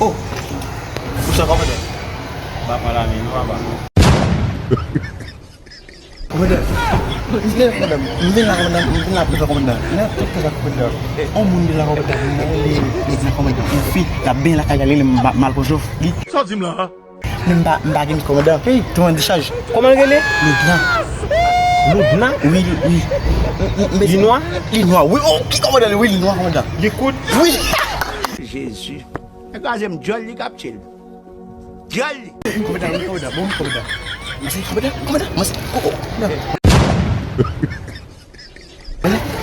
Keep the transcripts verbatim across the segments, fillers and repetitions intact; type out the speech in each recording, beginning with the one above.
Oh! Ou sa, kòmandan? M pa pale a men non, papa. Kòmandan, m vin la, kòmandan, m vin la pou sa, kòmandan. Nan tout kay sa, kòmandan. On moun vin la, kòmandan, li, li, li, kòmandan. Yon fi, l ap benyen lakay la, li, li, m pa, m al pran chòf, li. Sa w di m la a? Men m pa, m pa gen, kòmandan. Hey, tande chaj. Kòman l rele? Loudna. Loudna? Wi, wi. Li nwa? Li nwa, wi. Oh, ki kòmandan li, wi, li nwa, kòmandan. Li kout? Wi. Jezi. Nèg la, se m dyòl li k ap tchil. Dyòl li. Kòmandan, wi, kòmandan, bon, kòmandan. Mwen se kòmandan, kòmandan, mwen se kòmandan.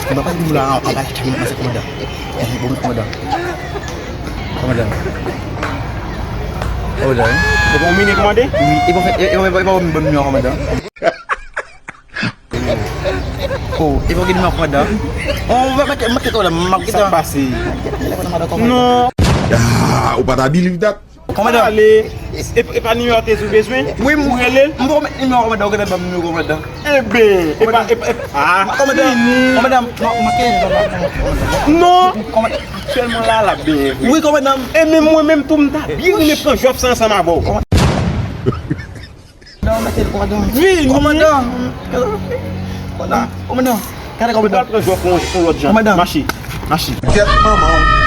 Kòmandan, pa di m la, an, an, pa di m la, se kòmandan. Eh, bon, kòmandan. Kòmandan. Kòmandan, wi. Se pou yon minit, kòmandan? Wi, e bon, e, e, e, e, e, bon, bon, kòmandan. Oh, e pou gen nimewo kòmandan. Oh, mwen, mwen, mwen, kòmandan, mwen, sa pase? Non. Ah, ou pa ta believe that? Kòmandan. Ale. E, e pa nimewo te sou bezwen? Wi, m, ou rele l? M pou met nimewo kòmandan, ou gentan ban m nimewo kòmandan. Eben, e pa, e pa, e pa, ah, kòmandan, fini. Kòmandan, m, m, m, non. Kòmandan. Aktyèlman la, l ap benyen vre. Wi, kòmandan. E menm mwen menm tou, m ta byen renmen pran jòb sa ansanm avè w. Kòmandan, mete l, kòmandan. Vini. Kòmandan. Kòmandan. Kòmandan. Gade, kòmandan. Ou pral pran jòb pou yon, pou yon lòt jan. Kòmandan. Mache. Mache. Kèt manman w.